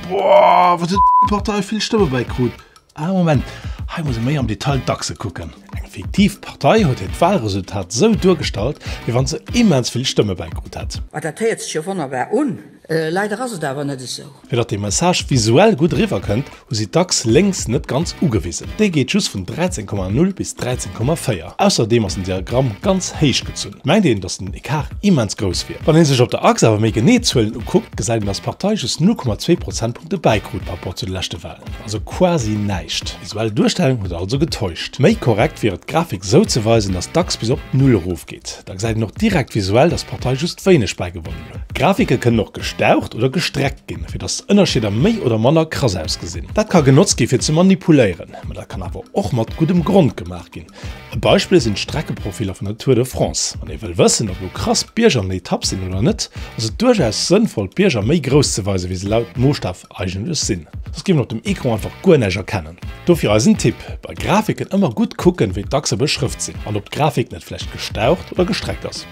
Boah, wat huet d'Partei vill Stëmme bäikrut. Ah Moment, hei muss ee méi am Detail d'Achse kucken. Eng fiktiv Partei huet hiert Wahlresultat sou duergestallt, wéi wann se immens vill Stëmme bäikrut hätt. Ah, dat héiert sech jo wonnerbar un. Leider ass et awer net esou. Fir datt de Message visuell gutt eriwwer kënnt, hu si d'Achs lénks net ganz ugewisen. Déi geet just vun 13,0 bis 13,4. Ausserdeem ass den Diagramm ganz héich gezunn. Et mengt een, datt den Ecart immens grouss wier. Wann ee sech op der Achs awer méi genee d'Zuelen ukuckt, gesäit een, datt d'Partei just 0,2 Prozentpunkte bäikrut par rapport zu de leschte Walen. Also quasi näischt. D'visuell Duerstellung huet also getäuscht. Méi korrekt wier et d'Grafik sou ze weisen, datt d'Achs bis op d'Null erofgeet. Da gesäit een och direkt visuell, datt d'Partei just wéineg bäigewonnen huet. Grafike kënnen och gestaucht oder gestreckt ginn, fir datt Ënnerscheeder méi oder manner krass ausgesinn. Dat ka genotzt gi fir ze manipuléieren, ma dat kann awer och mat guddem Grond gemaach ginn. E Beispill sinn d'Streckeprofiller vun der Tour de France. Wann ee wëll wëssen, ob lo krass Bierger an der Etapp sinn oder net, ass et duerchaus sënnvoll d'Bierger méi grouss ze weisen, wéi se laut Moosstaf eigentlech sinn. Soss géif een op dem Ecran einfach guer näischt erkennen. Dofir eisen Tipp, Bei Grafiken ëmmer gutt kucken, wéi d'Achse beschrëft sinn an ob d'Grafik net vläicht gestaucht oder gestreckt ass.